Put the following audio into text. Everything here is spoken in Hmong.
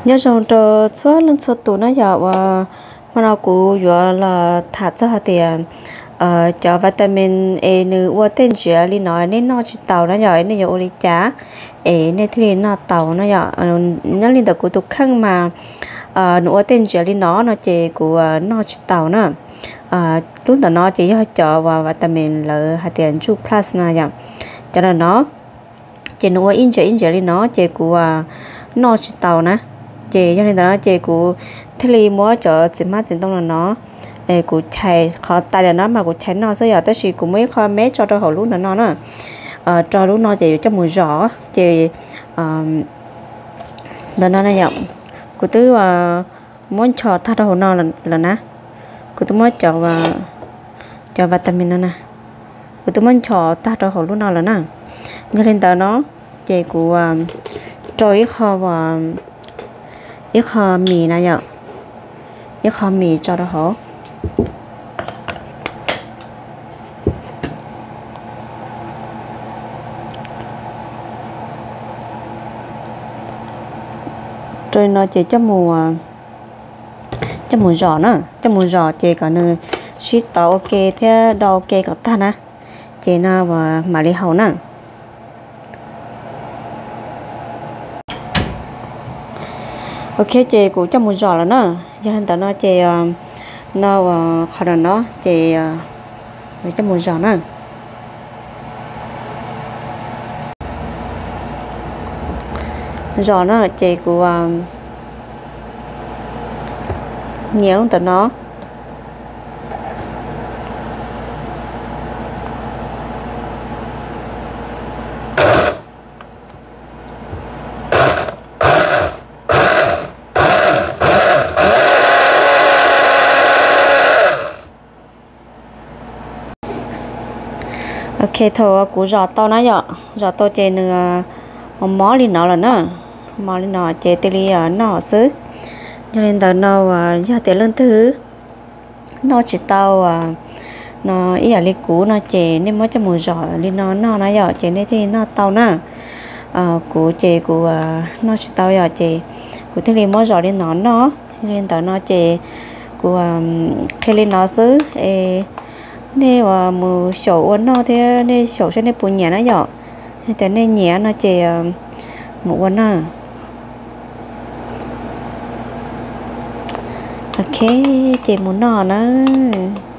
Nyob zoo rau txhua leej txhua tus na yom, uas hmo no kuv yuav los tham txog hais tias cov vitamin es nws ua tej ntsiav li no nej noj tsis taus na yom, nej yuav ua li cas es nej thiaj li noj tau na yom. Nyob li ntawm kuv tus kheej mas nws ua tej ntsiav li no no ces kuv noj tsis taus na. Lub ntawm no ces yog cov uas vitamin lawv hais tias Njuj Plus no yom. Cov no no ces nws ua ib ntsiav ib ntsiav li no ces kuv noj tsis taus na. Ces yog li ntawd no ces kuv thiaj li muab cov txiv hmab txiv ntoo no no, kuv chais qhov tais lawm no mas kuv chais noj xwb yom, tab sis kuv muab ib qho me tso rau hauv lub ntawm no na, rau lub no ces yuav coj mus zom ces ntawm no na yom, kuv twb muab nchos tag rau hauv no lawm na. Kuv twb muab cov, cov vitamin no na, kuv twb muab nchos tag rau hauv lub no lawm na. Yog li ntawd no ces kuv rau ib qho, ib qho mis na yom, ib qho mis tso rau hauv. Rau li no ces coj mus zom na, coj mus zom ces kom nws sib tov ua ke thiab do ua ke kom tag na, ces no mam li haus na. Ok, ces kuv coj mus zom lawm na. Yog li ntawd no ces no qhov no no ces coj mus zom na. Zom na ces kuv nyiam lub ntawm no. Ok, thaum kuv zom tau na yom, zom tau ces nws mos mos li no lawm na, mos li no ces cia li noj xwb. Yog li ntawd no yog tias leej twg noj tsis tau no ib yam li kuv no ces nej muab coj mus zom li no noj na yom, ces nej thiaj li noj tau na. Kuv ces kuv noj tsis tau yom, ces kuv thiaj li muab zom li no noj. Yog li ntawd no ces kuv qhia li no xwb es nej uas mus xyaum ua noj thiab nej xyaum saib nej puas nyiam na yom. Yog tias nej nyiam no ces mus ua noj. Ok, ces mus noj nawb.